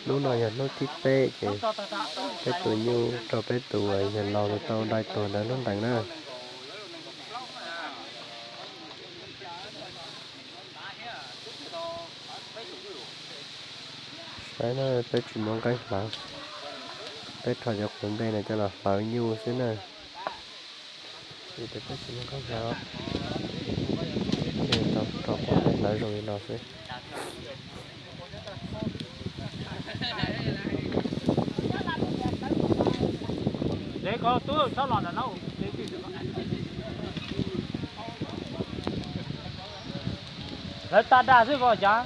Hnub no yog hnub thib peb ces peb tua nyuj rau peb tus yawg laus nws tau dai tuag ntawd lub ntees na. Saib na, peb tsis muaj nqeeb hlawv, peb rho cov quav nplej no coj los hlawv nyuj xwb na. Vim tias peb tsis muaj nqeeb hlawv, peb tau rho quav nplej hlawv zoo li no xwb. Lawv tag dag xwb koj cas.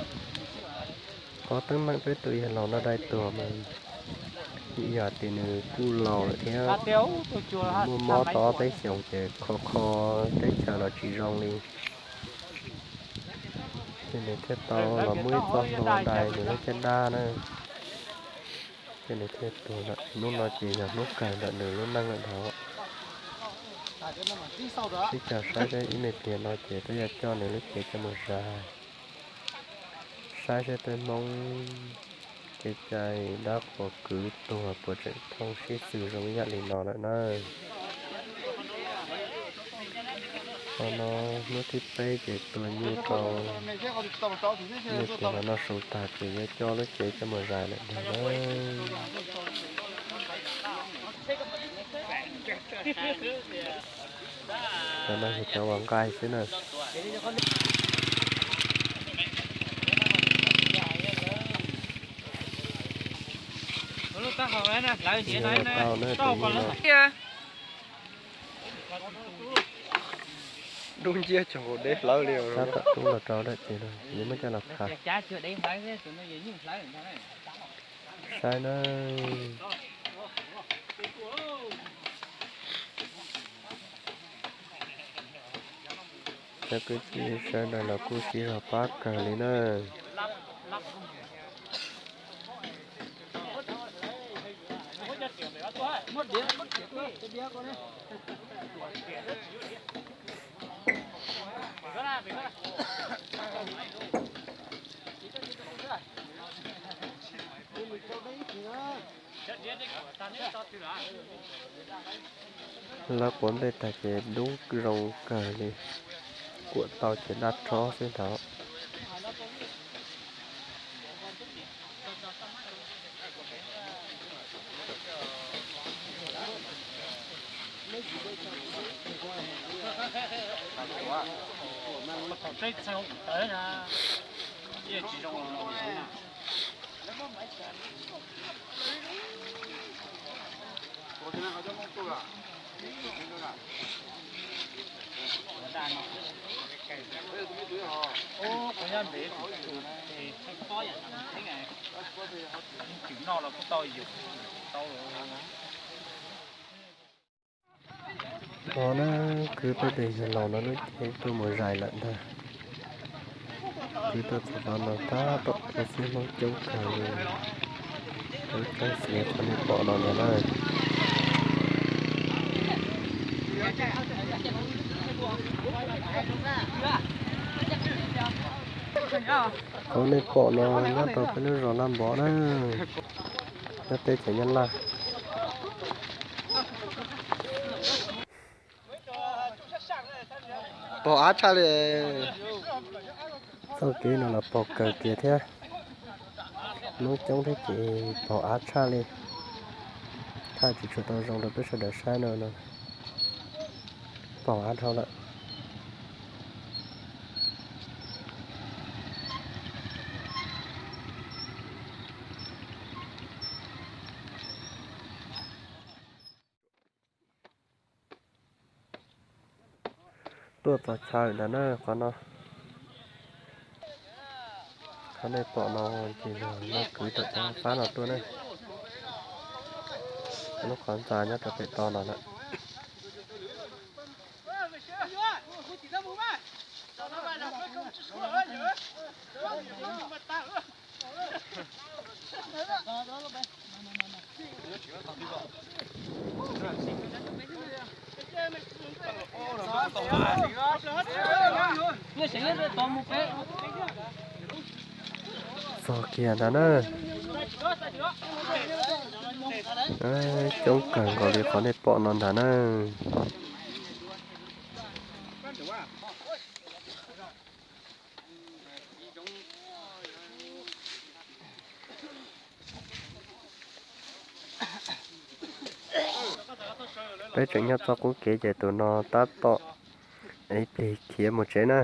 Qhov teeb meem peb tus yawg laus no dai tuag mas yog tias nws kuj laus lawm thiab, muaj mob tau ob peb xyoos ces kho kho teb chaws los tsis zoo li, ces nws thiaj tau los muaj ib txoj hlua dai nws lub caj dab na, ces nws thiaj tuag lawm. Hnub no ces yog hnub kawg ntawm nws lub neej lawm ntag. Sib cav saib seb ib me pliag no ces peb yuav coj nws lub cev coj mus zais, saib seb peb Hmoob kev cai dab qhuas kwv tuag puas tseem thooj sib xws zoo ib yam li no lawm na. Qhov no hnub thib peb ces tua nyuj rau, nyuj tua qhov no su tag ces yuav coj lub cev coj mus zais lawm ntag na. Cov no yog cov uas nqaij xwb na. Tsis yog tau na, tus nyuj no. Dub nciab cuag deb hlawv li. Tab tom rub los rau dawm ces no yuav muab coj los phav. Saib na. Cov kwv tij sawv daws los kuj sib zog pab kawg li na. Lawv quav nplej tag ces dub zoo kawg li, kuam tau ces daj rhob xwb ntag. No na, kwv peb tus yawg laus no lub cev tuaj mus zais lawm ntag. Kwv tuaj txog no tab tom tua xwb, Hmoob coob kawg li, lub tseeb xws li qhov nej pom no ntag na. Qhov nej pom no nyob rau peb lub zos Laj Npov na, nyob teb chaws Nyab Laj. Pog av tshaj li. Txoj kev no los pog kawg kiag thiab. Hmoob coob thiab ces pog av tshaj li. Thaij tsis tshua tau zoo rau peb sawv daws saib no no. Pog av dhau lawm. Tuaj txog chaw ntawd na qhov no. Qhov nej pom no ces yog lawv kwv rau cov fab no tuaj na. Lub qhov ntxa nyob rau pem toj no lawm. Txog kiag ntawd na. Coob kawg nkaus li qhov nej pom no ntag na. Peb tseem nyob txoj qub kev ces tus no tab tom ev plig khiav mus tsev na.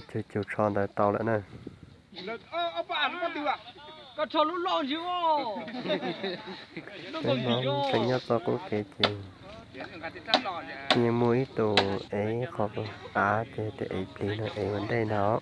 Cug cug tsho ntawd tau lawm na. Peb Hmoob tseem nyob txoj qub kev ces yeej muaj ib tug ev qhov av ces tus ev plig no ev ua ntej ntag.